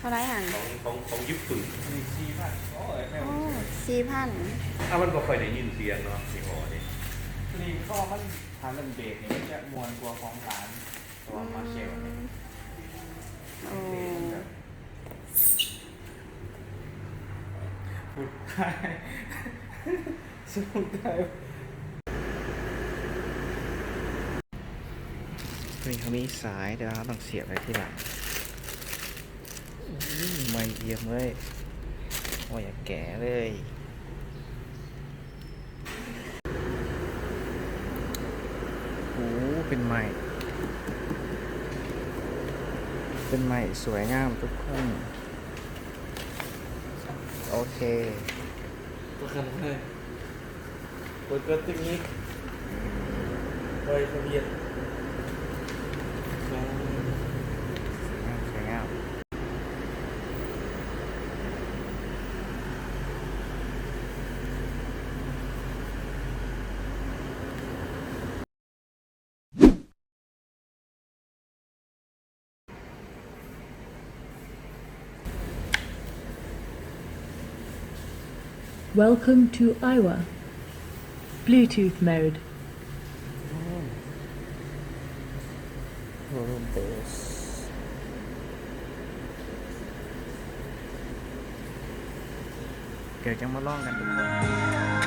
ເທົ່າໃດຫັ້ນ? ຂອງ ຂອງ ຂອງຍີ່ປຸ່ນ ນີ້ສີ່ພັນ. ໂອ້ຍ ໂອ້ ສີ່ພັນ. ອ້າວ ມັນບໍ່ຄ່ອຍໄດ້ຍິນສຽງເນາະ ຍີ່ຫໍ້ນີ້. ນີ້ເພາະວ່າມັນ ຖ້າເລື່ອງເບສນີ້ ມັນຈະມ່ວນກວ່າຂອງຫຼານ ເພາະວ່າມາເຊວນີ້. ອືມ ໂອ້ ເບສມັນແບບ ສົງໄສ ຕົວນີ້ເຂົາມີສາຍ ແຕ່ວ່າເຮົາຕ້ອງສຽບໄວ້ທີຫຼັງ. ອືມ ໃໝ່ຢ້ຽມເລີຍ ບໍ່ຢາກແກະເລີຍ. ໂອ້ ເປັນໄມ້ ເປັນໄມ້ສວຍງາມທຸກຄົນ. ໂອເຄ ເປີດກະຕິກນິກ ໄວທະບຽນ ສວຍງາມ ສວຍງາມ. Welcome to Aiwa. Bluetooth mode. ອືມ ໂອ້ ເບສ ດຽວຈັ່ງມາລອງກັນທຸກຄົນ.